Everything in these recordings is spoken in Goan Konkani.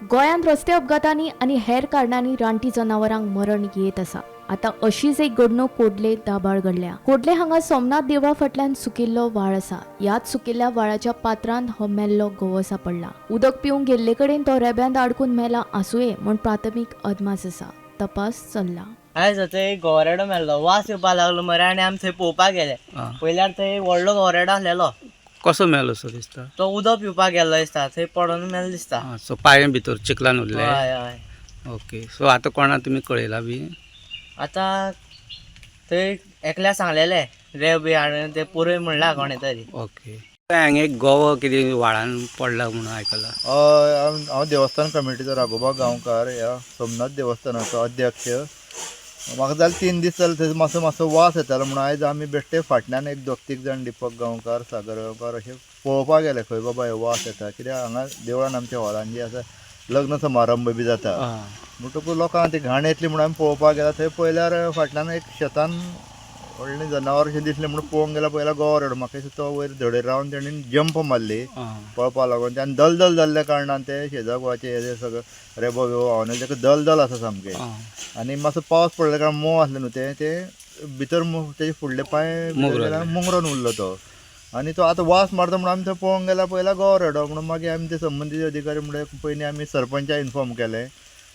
गोंयांत रस्ते अपघातांनी आनी हेर कारणांनी रानटी जनावरांक मरण येत आसा. आतां अशीच एक घडणूक कोडले दाबाळ घडल्या. कोडले हांगा सोमनाथ देवळा फाटल्यान सुकिल्लो व्हाळ आसा. ह्याच सुकिल्ल्या व्हाळाच्या पात्रांत हो मेल्लो गोवो सापडला. उदक पिवंक गेल्ले कडेन तो रेब्यांत आडकून मेला आसुये म्हूण प्राथमीक अदमास आसा. तपास चल्ला. आयज थंय गोवरेडो मेल्लो, वास येवपा लागलो मरे आनी आमी थंय पळोवपाक गेले. पयल्यार थंय व्हडलो गोवरेडो आसलेलो. कसो मेलो सो दिसता? तो उदक पिवपाक गेल्लो दिसता, थंय पडोन मेलो दिसता. सो पांय भितर चिखलान उरले? हय हय. ओके, सो आतां कोणा तुमी कळयला बी? आतां थंय एकल्या सांगलेले रेंव बी हाडून ते पुरय म्हणला कोणें तरी. ओके, हांगा एक गोवो कितें व्हाळान पडला म्हणून आयकलां. हांव देवस्थान कमिटीचो राघोबा गांवकार, ह्या सोमनाथ देवस्थानाचो अध्यक्ष. म्हाका जाले 3 दीस जाले थंय मातसो मातसो वास येतालो म्हणून आयज आमी बेश्टे फाटल्यान एक दोग तीग जाण, दिपक गांवकार, सागर गांवकार अशे पळोवपाक गेले खंय बाबा हे वास येता. कित्याक हांगा देवळान आमच्या हॉलान जे आसा लग्न समारंभ बी जाता म्हणटकूच लोकांक ती घाण येतली म्हणून आमी पळोवपाक गेला. थंय पळयल्यार फाटल्यान एक शेतान व्हडलें जनावर अशें दिसलें म्हणून पळोवंक गेल्यार पळयल्यार गोवो रेडो. म्हाका दिसता तो वयर धडेर रावन तेणेन जंप मारली पळोवपा लागून. आनी दलदल जाल्ल्या कारणान ते शेजा गोवाचे हे सगळें रेबो बिबो व्हांवन ताका दलदल आसा सामकें. आनी मातसो पावस पडल्या कारणान मोव आसलें न्हू तें, तें भितर तेजे फुडले पांय मुंगरून उरलो तो. आनी तो आतां वास मारता म्हणून आमी थंय पळोवंक गेल्यार पळयल्यार गोवो रेडो. म्हणून मागीर आमी ते संबंदीत अधिकारी म्हणल्यार पयलीं आमी सरपंचाक इन्फॉर्म केलें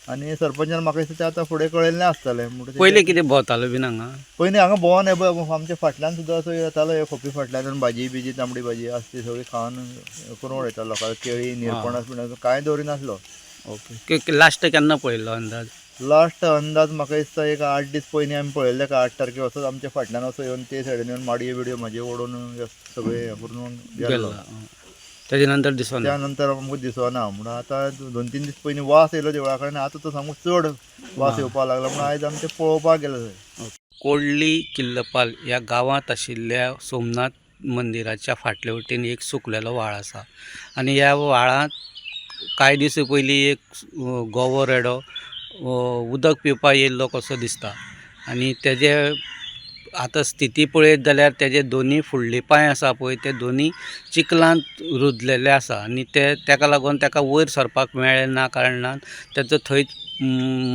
आनी सरपंचान म्हाका दिसता तें आतां फुडें कळयल्लें आसतलें. म्हणटकच पयलीं कितें भोंवतालो बीन हांगा? पयलीं हांगा भोंवन हे पळय आमच्या फाटल्यान सुद्दां असो येतालो, हे खोपी फाटल्यान भाजी बिजी तांबडी भाजी आसा ती सगळी खावन करून उडयतालो लोकांक. केळी, निरपणस बीन कांय दवरिनासलो. ओके, लास्ट केन्ना पळयल्लो अंदाज? लास्ट अंदाज म्हाका दिसता एक 8 दीस पयलीं आमी पळयल्ले. का 8 तारखेर असोच आमच्या फाटल्यान असो येवन ते सायडीन येवन माडयो बिडयो म्हाजे ओडून सगळें हें करून गेल्लो. तेजे नंतर दिसना? त्या नंतर आमकां दिसना. म्हणून आतां 2-3 दीस पयलीं वास येयलो देवळा कडेन, आतां तो सामको चड वास येवपाक लागला म्हणून आयज आमी ते पळोवपाक गेले थंय. कोडली किल्लपाल ह्या गांवांत आशिल्ल्या सोमनाथ मंदिराच्या फाटले वटेन एक सुकलेलो व्हाळ आसा आनी ह्या व्हाळांत कांय दीस पयलीं एक गोवो रेडो उदक पिवपाक येयल्लो कसो दिसता आनी तेजे आतां स्थिती पळयत जाल्यार तेजे दोनी फुडले पांय आसा पळय ते दोनी चिखलांत रुजलेले आसा आनी ते तेका लागून तेका वयर सरपाक मेळ्ळें ना कारणान तेजो थंयच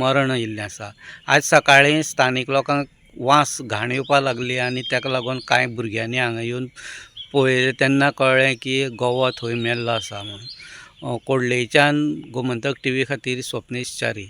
मरण आयिल्लें आसा. आयज सकाळीं स्थानीक लोकांक वास घाण येवपाक लागली आनी तेका लागून कांय भुरग्यांनी हांगा येवन पळयलें तेन्ना कळ्ळें की गोवो थंय मेल्लो आसा म्हणून. कोडलेच्यान गोमंतक टीव्ही खातीर स्वप्नेश च्यारी.